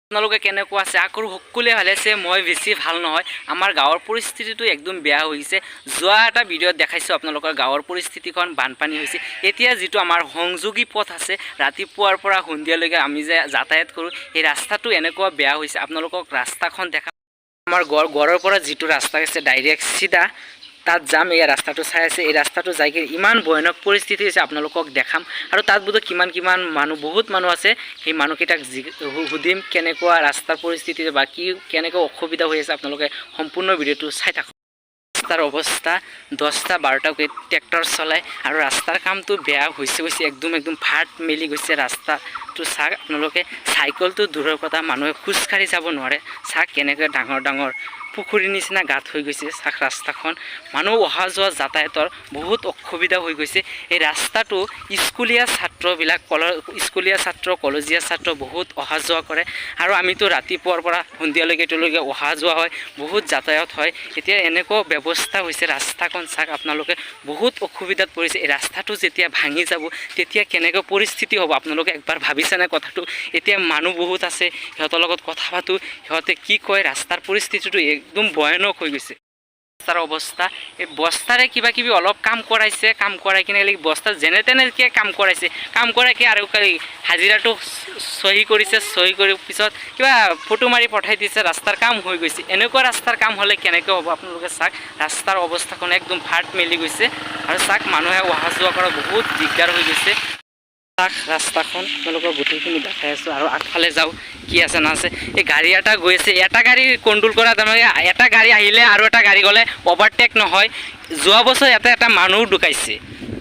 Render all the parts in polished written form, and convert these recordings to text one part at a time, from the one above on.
আপোনালোকে কেনেকুৱা আছে? আশা কৰোঁ সকলোৱে ভালে আছে। মই বেছি ভাল নহয়। আমাৰ গাঁৱৰ পৰিস্থিতিটো একদম বেয়া হৈ গৈছে। যোৱা এটা ভিডিঅ'ত দেখাইছোঁ আপোনালোকৰ গাঁৱৰ পৰিস্থিতিখন, বানপানী হৈছে। এতিয়া যিটো আমাৰ সংযোগী পথ আছে, ৰাতিপুৱাৰ পৰা সন্ধিয়ালৈকে আমি যে যাতায়াত কৰোঁ, সেই ৰাস্তাটো এনেকুৱা বেয়া হৈছে। আপোনালোকক ৰাস্তাখন দেখা, আমাৰ ঘৰৰ পৰা যিটো ৰাস্তা আছে, ডাইৰেক্ট চিধা তাত যাম। এই ৰাস্তাটো চাই আছে, এই ৰাস্তাটো যাই কিনে ইমান ভয়ানক পৰিস্থিতি হৈছে, আপোনালোকক দেখাম। আৰু তাত বোধহয় কিমান কিমান মানুহ, বহুত মানুহ আছে। সেই মানুহকেইটাক সুধিম কেনেকুৱা ৰাস্তাৰ পৰিস্থিতি বা কি কেনেকুৱা অসুবিধা হৈ আছে। আপোনালোকে সম্পূৰ্ণ ভিডিঅ'টো চাই থাকক। ৰাস্তাৰ অৱস্থা, 10টা 12টাকৈ ট্ৰেক্টৰ চলায় আৰু ৰাস্তাৰ কামটো বেয়া হৈছে হৈছে, একদম একদম ফাট মেলি গৈছে ৰাস্তাটো। চাওক আপোনালোকে, চাইকেলটো দূৰৰ কথা, মানুহে খোজকাঢ়ি যাব নোৱাৰে। চাওক কেনেকৈ ডাঙৰ ডাঙৰ পুখুৰীৰ নিচিনা গাঁত হৈ গৈছে। চাওক ৰাস্তাখন, মানুহ অহা যোৱা যাতায়াতৰ বহুত অসুবিধা হৈ গৈছে। এই ৰাস্তাটো স্কুলীয়া ছাত্ৰবিলাক, স্কুলীয়া ছাত্ৰ, কলেজীয়া ছাত্ৰ বহুত অহা যোৱা কৰে। আৰু আমিতো ৰাতিপুৱাৰ পৰা সন্ধিয়ালৈকে এতিয়ালৈকে অহা যোৱা হয়, বহুত যাতায়াত হয়। এতিয়া এনেকুৱা ব্যৱস্থা হৈছে ৰাস্তাখন, চাওক আপোনালোকে, বহুত অসুবিধাত পৰিছে। এই ৰাস্তাটো যেতিয়া ভাঙি যাব, তেতিয়া কেনেকৈ পৰিস্থিতি হ'ব, আপোনালোকে একবাৰ ভাবিছেনে কথাটো? এতিয়া মানুহ বহুত আছে, সিহঁতৰ লগত কথা পাতোঁ, সিহঁতে কি কয়। ৰাস্তাৰ পৰিস্থিতিটো একদম ভয়ানক হৈ গৈছে। ৰাস্তাৰ অৱস্থা, এই বস্তাৰে কিবা কিবি অলপ কাম কৰাইছে। কাম কৰাই কিনে এই বস্তাত যেনে তেনেকৈ কাম কৰাইছে। কাম কৰাই কি আৰু হাজিৰাটো চহী কৰিছে। চহী কৰি পিছত কিবা ফটো মাৰি পঠাই দিছে, ৰাস্তাৰ কাম হৈ গৈছে। এনেকুৱা ৰাস্তাৰ কাম হ'লে কেনেকৈ হ'ব? আপোনালোকে চাওক, ৰাস্তাৰ অৱস্থাখন একদম ফাট মেলি গৈছে। আৰু চাওক, মানুহে অহা যোৱা কৰা বহুত দিগদাৰ হৈ গৈছে। চাওক ৰাস্তাখন, আপোনালোকক গোটেইখিনি দেখাই আছোঁ। আৰু আগফালে যাওঁ, কি আছে নাছে। এই গাড়ী এটা গৈ আছে, এটা গাড়ী কণ্ট্ৰল কৰা, তাৰমানে এটা গাড়ী আহিলে আৰু এটা গাড়ী গ'লে অভাৰটেক নহয়। যোৱা বছৰ ইয়াতে এটা মানুহ ঢুকাইছে।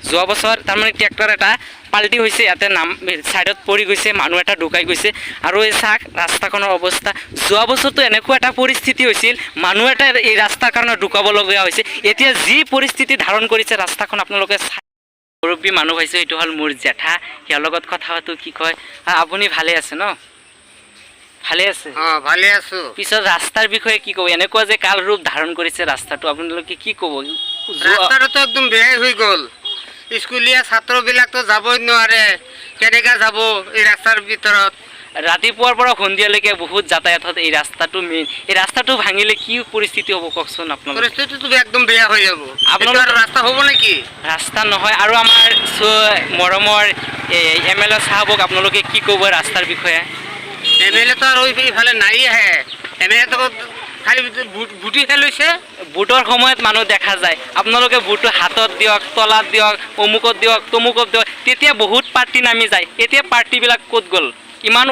যোৱা বছৰ তাৰমানে ট্ৰেক্টৰ এটা পাল্টি হৈছে ইয়াতে, নাম ছাইডত পৰি গৈছে, মানুহ এটা ঢুকাই গৈছে। আৰু এই চাওক ৰাস্তাখনৰ অৱস্থা। যোৱা বছৰতো এনেকুৱা এটা পৰিস্থিতি হৈছিল, মানুহ এটা এই ৰাস্তাৰ কাৰণে ঢুকাবলগীয়া হৈছে। এতিয়া যি পৰিস্থিতি ধাৰণ কৰিছে ৰাস্তাখন, আপোনালোকে চাই। মুৰব্বী মানুহ পাইছোঁ, এইটো হ'ল মোৰ জেঠা। ইয়াৰ লগত কথা পাতোঁ, কি কয়। আপুনি ভালে আছে ন? ভালে আছে? অ, ভালে আছো। পিছত ৰাস্তাৰ বিষয়ে কি ক'ব? এনেকুৱা যে কাল ৰূপ ধাৰণ কৰিছে ৰাস্তাটো, আপোনালোকে কি ক'ব? ৰাস্তাটোতো একদম বেয়াই হৈ গ'ল। স্কুলীয়া ছাত্ৰবিলাকতো যাবই নোৱাৰে। কেনেকা যাব এই ৰাস্তাৰ ভিতৰত? ৰাতিপুৱাৰ পৰা সন্ধিয়ালৈকে বহুত যাতায়াতত এই ৰাস্তাটো মেইন। এই ৰাস্তাটো ভাঙিলে কি পৰিস্থিতি হ'ব, কওকচোন আপোনালোকে? পৰিস্থিতিটো একদম বেয়া হৈ যাব। আৰু ৰাস্তা হ'ব নেকি? ৰাস্তা নহয়। আৰু আমাৰ মৰমৰ এম এল এ চাহাবক আপোনালোকে কি ক'ব ৰাস্তাৰ বিষয়ে? এম এল এ তো আৰু ইফালে নাই আহে। এম এল এ তো খালি ভোটহে লৈছে। ভোটৰ সময়ত মানুহ দেখা যায়। আপোনালোকে ভোটটো হাতত দিয়ক, তলাত দিয়ক, অমুকত দিয়ক, তমুকত দিয়ক, তেতিয়া বহুত পাৰ্টি নামি যায়। এতিয়া পাৰ্টিবিলাক ক'ত গ'ল? ইমান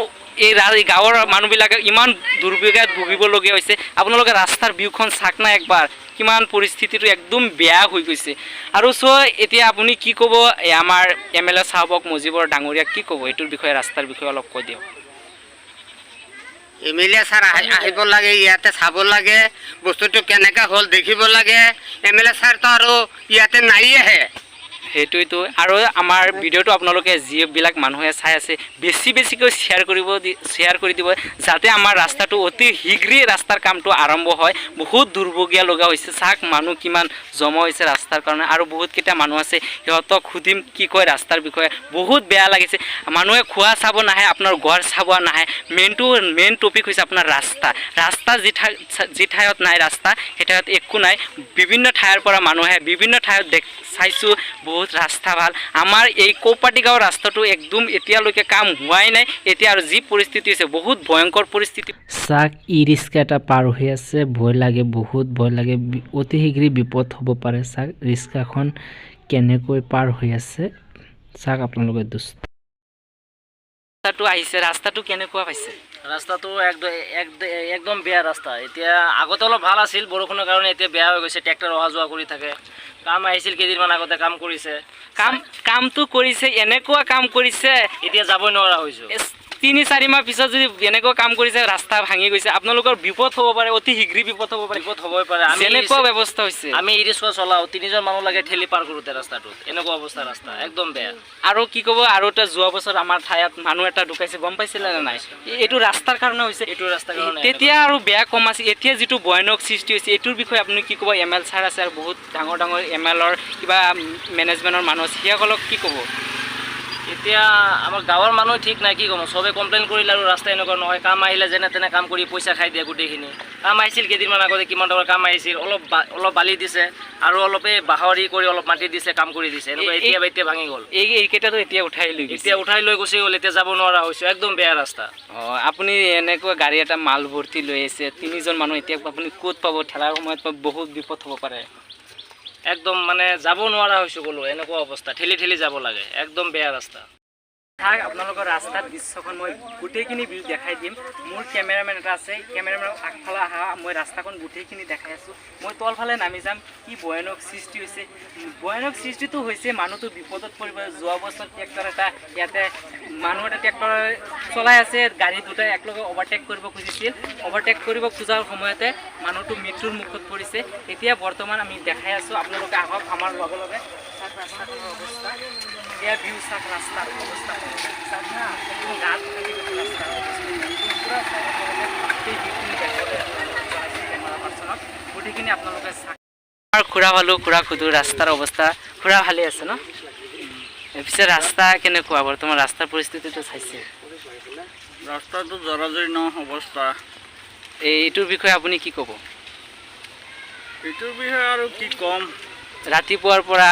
এই গাঁৱৰ মানুহবিলাকে ইমান দুৰ্ভগীয়াত ভুগিবলগীয়া হৈছে। আপোনালোকে ৰাস্তাৰ ভিউখন চাওক না একবাৰ, কিমান পৰিস্থিতিটো একদম বেয়া হৈ গৈছে। আৰু চ' এতিয়া আপুনি কি ক'ব এই আমাৰ এম এল এ চাহাবক, মুজিবৰ ডাঙৰীয়াক কি ক'ব এইটোৰ বিষয়ে? ৰাস্তাৰ বিষয়ে অলপ কৈ দিয়ক। এম এল এ ছাৰ আহিব লাগে, ইয়াতে চাব লাগে, বস্তুটো কেনেকা হ'ল দেখিব লাগে। এম এল এ ছাৰটো আৰু ইয়াতে নাই আহে। সেইটোৱেতো। আৰু আমাৰ ভিডিঅ'টো আপোনালোকে যিবিলাক মানুহে চাই আছে, বেছি বেছিকৈ শ্বেয়াৰ কৰি দিব, যাতে আমাৰ ৰাস্তাটো অতি শীঘ্ৰেই ৰাস্তাৰ কামটো আৰম্ভ হয়। বহুত দুৰ্ভগীয়া লগা হৈছে। চাওক, মানুহ কিমান জমা হৈছে ৰাস্তাৰ কাৰণে। আৰু বহুতকেইটা মানুহ আছে, সিহঁতক সুধিম কি কয় ৰাস্তাৰ বিষয়ে। বহুত বেয়া লাগিছে। মানুহে খোৱা চাব নাহে, আপোনাৰ ঘৰ চাব নাহে। মেইন টপিক হৈছে আপোনাৰ ৰাস্তা। ৰাস্তা যি ঠাইত নাই ৰাস্তা, সেই ঠাইত একো নাই। বিভিন্ন ঠাইৰ পৰা মানুহে বিভিন্ন ঠাইত চাইছোঁ, বহুত ৰাস্তা ভাল। আমাৰ এই কৌপাটি গাঁৱৰ ৰাস্তাটো একদম এতিয়ালৈকে কাম হোৱাই নাই। এতিয়া আৰু যি পৰিস্থিতি হৈছে, বহুত ভয়ংকৰ পৰিস্থিতি। চাক, ই ৰিক্সা এটা পাৰ হৈ আছে। ভয় লাগে, বহুত ভয় লাগে। অতি শীঘ্ৰেই বিপদ হ'ব পাৰে। চাক, ৰিক্সাখন কেনেকৈ পাৰ হৈ আছে, চাওক আপোনালোকে দোস্ত। ৰাস্তাটো আহিছে, ৰাস্তাটো কেনেকুৱা পাইছে? ৰাস্তাটো একদম একদম বেয়া ৰাস্তা। এতিয়া আগতে অলপ ভাল আছিল, বৰষুণৰ কাৰণে এতিয়া বেয়া হৈ গৈছে। ট্ৰেক্টৰ অহা যোৱা কৰি থাকে। কাম আহিছিল কেইদিনমান আগতে, কাম কৰিছে। কামটো কৰিছে, এনেকুৱা কাম কৰিছে। এতিয়া যাবই নোৱাৰা হৈছোঁ। 3-4 মাহ পিছত যদি এনেকুৱা কাম কৰিছে, ৰাস্তা ভাঙি গৈছে, আপোনালোকৰ বিপদ হ'ব পাৰে, অতি শীঘ্ৰেই বিপদ হ'ব পাৰে। বিপদ হ'বই পাৰে। আমি যেনেকুৱা ব্যৱস্থা হৈছে। আমি ই ৰিক্সা চলাওঁ, তিনিজন মানুহ লাগে ঠেলি পাৰ কৰোঁতে ৰাস্তাটোত। এনেকুৱা অৱস্থা, ৰাস্তা একদম বেয়া। আৰু কি ক'ব? আৰু এটা যোৱা বছৰ আমাৰ ঠাইত মানুহ এটা ঢুকাইছে, গম পাইছিলে নে নাই? এইটো ৰাস্তাৰ কাৰণে হৈছে। এইটো ৰাস্তাৰ কাৰণে। তেতিয়া আৰু বেয়া কম আছে, এতিয়া যিটো ভয়ানক সৃষ্টি হৈছে, এইটোৰ বিষয়ে আপুনি কি ক'ব? এম এল ছাৰ আছে আৰু বহুত ডাঙৰ ডাঙৰ এম এলৰ কিবা মেনেজমেণ্টৰ মানুহ আছে, সেইসকলক কি ক'ব? এতিয়া আমাৰ গাঁৱৰ মানুহ ঠিক নাই, কি ক'ম, চবে কমপ্লেইন কৰিলে আৰু ৰাস্তা এনেকুৱা নহয়। কাম আহিলে যেনে তেনে কাম কৰি পইচা খাই দিয়ে গোটেইখিনি। কাম আহিছিল কেইদিনমান আগতে, কিমান টকাৰ কাম আহিছিল, অলপ বালি দিছে আৰু অলপ এই বাঁহৰি কৰি অলপ মাটি দিছে, কাম কৰি দিছে এনেকুৱা। এতিয়া ভাঙি গ'ল। এইকেইটাতো এতিয়া উঠাই লৈ গৈছে। এতিয়া উঠাই লৈ গুচি গ'ল, এতিয়া যাব নোৱাৰা হৈছে, একদম বেয়া ৰাস্তা। অঁ, আপুনি এনেকুৱা গাড়ী এটা মাল ভৰ্তি লৈ আহিছে, তিনিজন মানুহ, এতিয়া আপুনি ক'ত পাব? ঠেলাৰ সময়ত বহুত বিপদ হ'ব পাৰে। একদম মানে যাব নোৱাৰা হৈছোঁ গ'লো, এনেকুৱা অৱস্থা, ঠেলি ঠেলি যাব লাগে, একদম বেয়া ৰাস্তা। থাক, আপোনালোকৰ ৰাস্তাৰ দৃশ্যখন মই গোটেইখিনি ভিউ দেখাই দিম। মোৰ কেমেৰামেন এটা আছে, কেমেৰামেনৰ আগফালে আহা, মই ৰাস্তাখন গোটেইখিনি দেখাই আছোঁ। মই তলফালে নামি যাম। কি ভয়ানক সৃষ্টি হৈছে! ভয়ানক সৃষ্টিটো হৈছে, মানুহটো বিপদত পৰিব। যোৱা বছৰ ট্ৰেক্টৰ এটা ইয়াতে মানুহ এটা ট্ৰেক্টৰ চলাই আছে, গাড়ী দুটাই একেলগে অভাৰটেক কৰিব খুজিছিল। অভাৰটেক কৰিব খোজাৰ সময়তে মানুহটো মৃত্যুৰ মুখত পৰিছে। এতিয়া বৰ্তমান আমি দেখাই আছোঁ, আপোনালোকে আহক আমাৰ লগে লগে। চাওক ৰাস্তাখনৰ অৱস্থা, এয়া ভিউ চাওক, ৰাস্তাৰ অৱস্থা চাওক না, একদম গাঁত থাকি গৈছে ৰাস্তাৰ অৱস্থা পুৰা। চাওক আপোনালোকে, গোটেই ভিউখিনি দেখাবলৈ জনাইছোঁ কেমেৰা পাৰ্চনক। গোটেইখিনি আপোনালোকে চাওক। আমাৰ খুৰা পালোঁ, খুৰা সুধো ৰাস্তাৰ অৱস্থা। খুৰা, ভালে আছে ন? পিছে ৰাস্তা কেনেকুৱা বৰ্তমান? ৰাস্তাৰ পৰিস্থিতিটো চাইছে? ৰাস্তাটো জৰাজীৰ্ণ অৱস্থা। এইটোৰ বিষয়ে আপুনি কি ক'ব? এইটোৰ বিষয়ে আৰু কি ক'ম? ৰাতিপুৱাৰ পৰা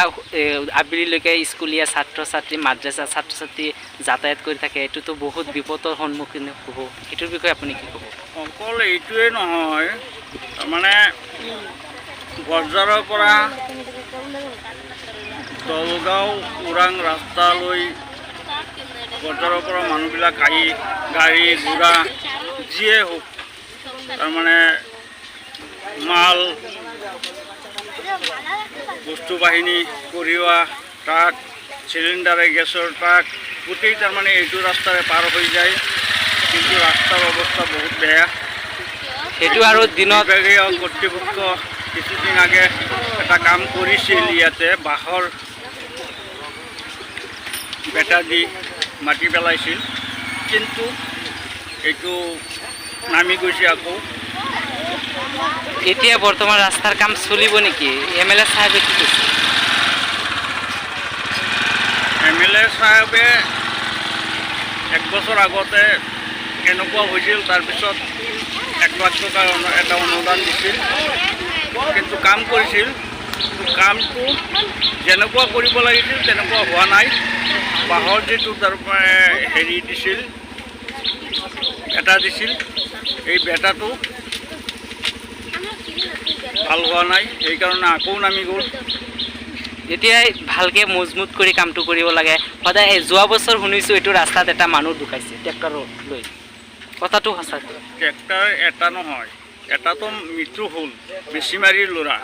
আবেলিলৈকে স্কুলীয়া ছাত্ৰ ছাত্ৰী, মাদ্ৰাছা ছাত্ৰ ছাত্ৰী যাতায়াত কৰি থাকে। এইটোতো বহুত বিপদৰ সন্মুখীন হ'ব। এইটোৰ বিষয়ে আপুনি কি ক'ব? অকল এইটোৱে নহয়, তাৰমানে বজাৰৰ পৰা দলগাঁও ওৰাং ৰাস্তালৈ বজাৰৰ পৰা মানুহবিলাক আহি গাড়ী ঘোঁৰা যিয়ে হওক, তাৰমানে মাল বস্তু বাহিনী কঢ়িওৱা ট্ৰাক, চিলিণ্ডাৰে গেছৰ ট্ৰাক, গোটেই তাৰমানে এইটো ৰাস্তাৰে পাৰ হৈ যায়। কিন্তু ৰাস্তাৰ অৱস্থা বহুত বেয়া। সেইটো আৰু দিনত বিভাগীয় কৰ্তৃপক্ষ কিছুদিন আগে এটা কাম কৰিছিল, ইয়াতে বাঁহৰ বেটা দি মাটি পেলাইছিল, কিন্তু এইটো নামি গৈছে আকৌ। এতিয়া বৰ্তমান ৰাস্তাৰ কাম চলিব নেকি? এম এল এ চাহেবে কি কৈছে? এম এল এ চাহেবে এক বছৰ আগতে এনেকুৱা হৈছিল, তাৰপিছত 1 লাখ টকাৰ এটা অনুদান দিছিল। কিন্তু কাম কৰিছিল, কামটো যেনেকুৱা কৰিব লাগিছিল তেনেকুৱা হোৱা নাই। বাঁহৰ যিটো তাৰ হেৰি দিছিল, বেটা দিছিল, এই বেটাটো ভাল হোৱা নাই, সেইকাৰণে আকৌ নামি গ'ল। এতিয়া ভালকে মজবুত কৰি কামটো কৰিব লাগে সদায়। এই যোৱা বছৰ শুনিছোঁ এইটো ৰাস্তাত এটা মানুহ ঢুকাইছে ট্ৰেক্টৰ লৈ, কথাটো সঁচাকৈ? ট্ৰেক্টৰ এটা নহয়, এটাতো মৃত্যু হ'ল। বেছিমাৰীৰ ল'ৰা,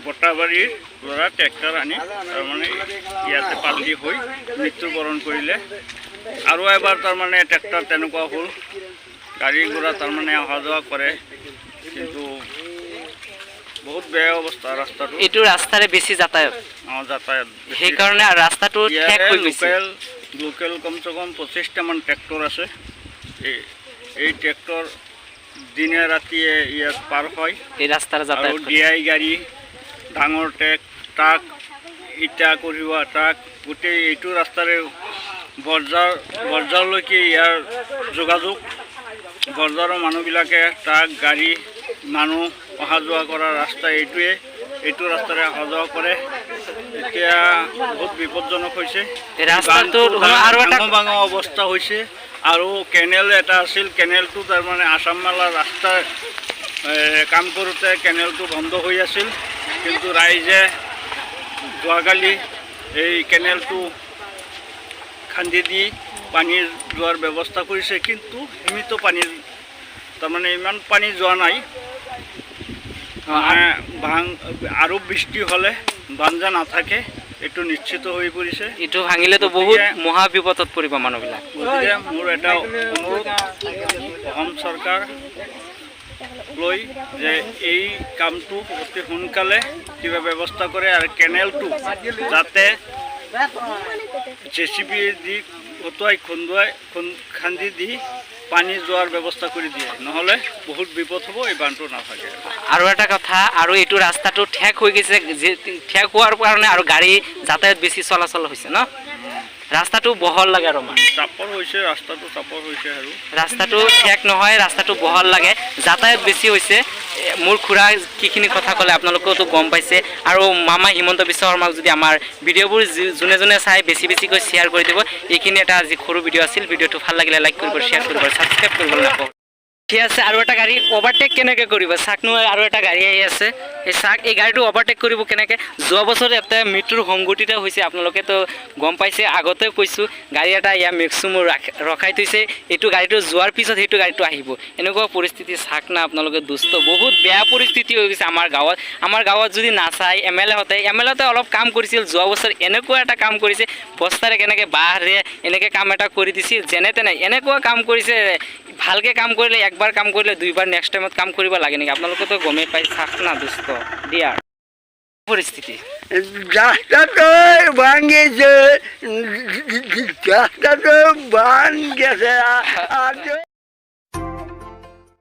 বটাবাৰীৰ ল'ৰা, ট্ৰেক্টৰ আনি তাৰমানে ইয়াতে পাল্টি হৈ মৃত্যুবৰণ কৰিলে। আৰু এবাৰ তাৰমানে ট্ৰেক্টৰ তেনেকুৱা হ'ল। গাড়ী ঘোঁৰা তাৰমানে অহা যোৱা কৰে, কিন্তু বহুত বেয়া অৱস্থা ৰাস্তাটো। এইটো ৰাস্তাৰে বেছি যাতায়াত। অঁ, যাতায়াত বেছি। সেইকাৰণে ৰাস্তাটো ঠেক ইয়াৰে হৈ গৈছে। লোকেল লোকেল কমচে কম 25টামান ট্ৰেক্টৰ আছে। এই ট্ৰেক্টৰ দিনে ৰাতিয়ে ইয়াত পাৰ হয়। এই ৰাস্তাৰে আৰু যাতায়াত কৰে। ডি আই গাড়ী, ডাঙৰ ট্ৰাক, ইটা কঢ়িওৱা ট্ৰাক, গোটেই এইটো ৰাস্তাৰে বজাৰলৈকে ইয়াৰ যোগাযোগ। বজাৰৰ মানুহবিলাকে ট্ৰাক, গাড়ী, মানুহ অহা যোৱা কৰা ৰাস্তা এইটোৱে, এইটো ৰাস্তাৰে অহা যোৱা কৰে। এতিয়া বহুত বিপদজনক হৈছে। এই ৰাস্তাটোৰ বানটো আৰু এটা ভাঙো ভাঙো অৱস্থা হৈছে। আৰু কেনেল এটা আছিল, কেনেলটো তাৰমানে আছাম মালা ৰাস্তাৰ কাম কৰোঁতে কেনেলটো বন্ধ হৈ আছিল। কিন্তু ৰাইজে যোৱাকালি এই কেনেলটো খান্দি দি পানী যোৱাৰ ব্যৱস্থা কৰিছে। কিন্তু সীমিত পানী, তাৰমানে ইমান পানী যোৱা নাই। মানে ভাং আৰু বৃষ্টি হ'লে বাঞ্জা নাথাকে, এইটো নিশ্চিত হৈ পৰিছে। এইটো ভাঙিলেতো বহুত গতিকে- মহা বিপদত পৰিব মানুহবিলাক। গতিকে মোৰ এটা অনুৰোধ অসম চৰকাৰ লৈ যে এই কামটো অতি সোনকালে কিবা ব্যৱস্থা কৰে আৰু কেনেলটো যাতে জে চি বি দি উটুৱাই খুন্দুৱাই খান্দি দি পানী যোৱাৰ ব্যৱস্থা কৰি দিয়ে। নহ'লে বহুত বিপদ হ'ব, এই বান্ধটো নাথাকে। আৰু এটা কথা, আৰু এইটো ৰাস্তাটো ঠেক হৈ গৈছে যে, ঠেক হোৱাৰ কাৰণে আৰু গাড়ী যাতায়াত বেছি চলাচল হৈছে ন? ৰাস্তাটো বহল লাগে আৰু আমাৰ। চাপৰ হৈছে ৰাস্তাটো, চাপৰ হৈছে আৰু। ৰাস্তাটো ঠেক নহয়, ৰাস্তাটো বহল লাগে, যাতায়াত বেছি হৈছে। মোৰ খুৰা কিখিনি কথা ক'লে আপোনালোকেওতো গম পাইছে। আৰু মামা হিমন্ত বিশ্ব শৰ্মাক যদি আমাৰ ভিডিঅ'বোৰ যোনে যোনে চাই, বেছি বেছিকৈ শ্বেয়াৰ কৰি দিব। এইখিনি এটা আজি সৰু ভিডিঅ' আছিল। ভিডিঅ'টো ভাল লাগিলে লাইক কৰিব, শ্বেয়াৰ কৰিব, ছাবস্ক্ৰাইব কৰিব নাপাব। ঠিক আছে। আৰু এটা গাড়ী অভাৰটেক কেনেকৈ কৰিব চাকনো। আৰু এটা গাড়ী আহি আছে, এই চাক, এই গাড়ীটো অভাৰটেক কৰিব কেনেকৈ? যোৱা বছৰ এটা মৃত্যুৰ সংঘটিত হৈছে, আপোনালোকেতো গম পাইছে, আগতে কৈছোঁ। গাড়ী এটা ইয়াৰ মেক্সিমো ৰখাই থৈছে, এইটো গাড়ীটো যোৱাৰ পিছত সেইটো গাড়ীটো আহিব, এনেকুৱা পৰিস্থিতি। চাক না আপোনালোকে দুষ্ট, বহুত বেয়া পৰিস্থিতি হৈ গৈছে আমাৰ গাঁৱত। আমাৰ গাঁৱত যদি নাচায় এম এল এ হতে, এম এল এ অলপ কাম কৰিছিল যোৱা বছৰ। এনেকুৱা এটা কাম কৰিছে, বস্তাৰে কেনেকৈ বাঁহেৰে এনেকৈ কাম এটা কৰি দিছিল, যেনে তেনে এনেকুৱা কাম কৰিছে। ভালকৈ কাম কৰিলে, একবাৰ কাম কৰিলে দুইবাৰ নেক্সট টাইমত কাম কৰিব লাগে নেকি? আপোনালোকেতো গমেই পাই। চাক না দুষ্ট দিয়াৰ পৰিস্থিতি। ৰাস্তা ভাঙিছে, ৰাস্তা তো ভাঙ গেছে আৰ।